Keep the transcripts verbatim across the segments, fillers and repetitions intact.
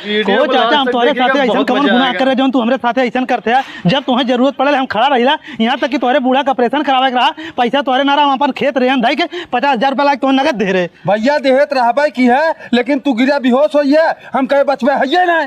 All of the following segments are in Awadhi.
को चाचा, हम तोहरे साथे ऐसन कवन गुनाह करे जौन तू हमरे साथे ऐसन करते है? जब तोहे जरूरत पड़े हम खड़ा रहिला, यहाँ तक कि तोहरे बूढ़ा का ऑपरेशन करावे के रहा, पैसा तोहरे ना रहा, हम अपन खेत रेहन धई के पचास हजार रुपया लायक तोहे नगद दे रहे। भैया देहत रहबे की है, लेकिन तू गिरा बेहोश होइए, हम कहे बचबे हइये ना।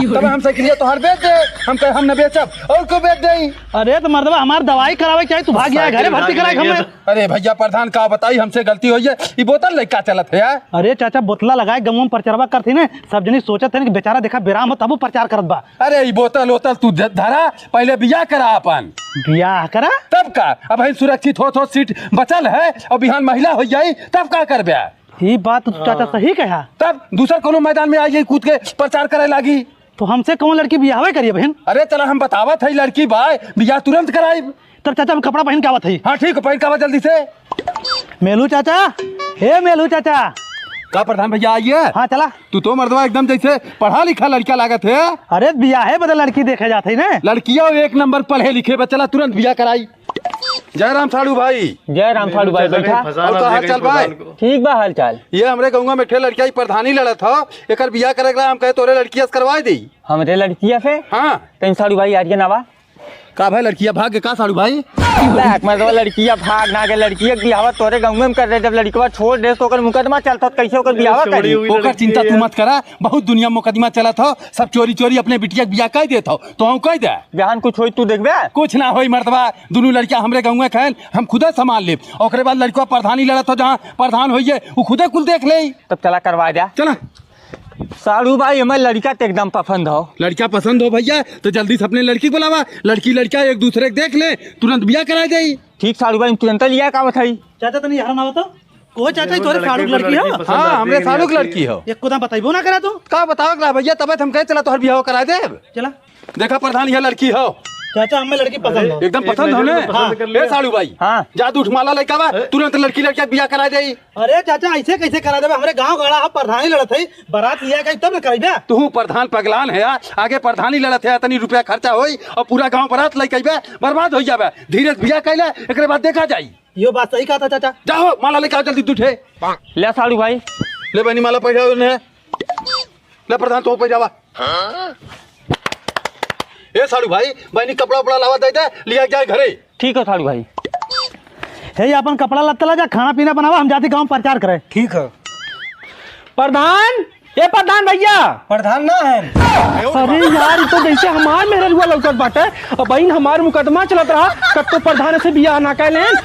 तब हम साइकिलिया तोहार बेच दे, हम कहे हम न बेचब, और को बेच देई। अरे तो मर्दवा हमार दवाई करावे के चाही, तू भाग गया घरे भर्ती कराए हमें। अरे भैया प्रधान का बताई, हमसे गलती होइए, ई बोतल लइका चलत है यार। अरे चाचा बोतला लगाए गमवा में प्रचारवा करती ने, सब जनी सोचत है कि बेचारा देखा बेराम हो तबो प्रचार करत बा। अरे ई बोतल ओतल तू ध-, धरा, पहले बियाह करा अपन। बियाह करा? तब का, अब हम सुरक्षित होत होत सीट बचल है और बिहान महिला हो जाई तब का करबे? ई बात तो चाचा हाँ। सही कहा। तब दूसर कोनो मैदान में आई कूद के प्रचार करे लागी। तो हमसे कौन लड़की बियाहवे करिए बहन? अरे चला हम बतावत है लड़की बाय, बियाह तुरंत कराई। तब चाचा हम कपड़ा पहन के आवत है। हाँ ठीक है, पहन के आवा जल्दी से। मेलू चाचा, हे मेलू चाचा। का प्रधान भैया आइए। हाँ चला। तू तो मर्दवा एकदम जैसे पढ़ा लिखा लड़का लागत है। अरे बियाहे बदे लड़की देखे जात है ने। लड़किया एक नंबर पढ़े लिखे बा, चला तुरंत बियाह कराई। जय राम साड़ू भाई। जय राम साड़ू भाई, बैठा। और का हाल चाल भाई? ठीक बा हाल चाल। ये हमरे गौवा में ठे लड़किया ही प्रधानी लड़त हो, एकर बियाह करे के ला हम कहे तोरे लड़किया से करवाए देई। हमरे लड़किया से? हाँ। तैं साड़ू भाई आज के नावा का भाई लड़किया भाग के का साड़ू भाई? देख, मतलब लड़किया भाग ना के, लड़किया के बियाहवा तोरे गाँव में कर रहे, जब लड़कवा छोड़ दे तो ओकर मुकदमा चलता, तो कैसे ओकर बियाहवा करी? ओकर चिंता तू मत करा, बहुत दुनिया मुकदमा चलत हो, सब चोरी चोरी अपने बिटिया के बियाह कर देत हो, तो हम कह दे। जहान कुछ होई तू देखबे? कुछ ना होई मर्दवा, दुनू लड़किया हमरे गाँव में खाएल, हम खुदे संभाल लेब। ओकरे बाद लड़कवा प्रधानी लड़त हो, जहाँ प्रधान होइए, उ खुदे कुल देख ले। तब चला करवा दे। चला। साड़ू भाई, हमें लड़का तो एकदम पसंद हो। लड़का पसंद हो भैया, तो जल्दी से अपने लड़की को बुलावा। लड़की लड़का एक दूसरे के देख ले, तुरंत बियाह करा दे। ठीक साड़ू भाई, तुरंत लिया का बताई। चाचा तनी यहाँ ना बता। ओ चाचा, ई तोरे साड़ू के लड़की हो? हाँ, हमरे साड़ू के लड़की हो। एक को दाम बताइबो ना करा तू। का बतावे के रहा भैया, तबे तो हम कहे चला तोहर बियाह करा देब। चला। देखा प्रधान, यह लड़की हो। चाचा, हमें लड़की पसंद हो। एकदम पसंद हो ने? हाँ। ए साड़ू भाई, हाँ। जा तू उठ माला लेके आवा, तुरंत लड़की लड़का के बियाह करा दे। अरे चाचा, ऐसे कैसे करा देबे? हमरे गाँव गाड़ा हो, प्रधानी लड़त है, बारात लिया के तब न कराइबे। तू प्रधान पगलान है यार, आगे प्रधानी लड़त है, इतनी रुपया खर्चा होई और पूरा गाँव बारात लेके आइबे, बर्बाद हो जाबे। धीरे से बियाह कैले, एकरे बाद देखा जाई। यो बात सही कहा था चाचा। जाओ माला लेके आओ जल्दी तू ठे। ले साड़ू भाई। ले बहनी माला पहिराओ ने। ले प्रधान तो पहिरावा। ए साड़ू भाई, बहनी कपड़ा उपड़ा लावा दे दे, लिया जाए घरे। ठीक है साड़ू भाई। हे, ये अपन कपड़ा लत्ता ला जा, खाना पीना बनावा, हम जाती गाँव प्रचार करे। ठीक है। प्रधान, ए प्रधान भैया। प्रधान ना है। अरे यार, ई तो जैसे हमार मेहररुआ लौकत बाटे। अब बहिन हमार मुकदमा चलत रहा, कब तो प्रधान से बियाह ना कैलेन।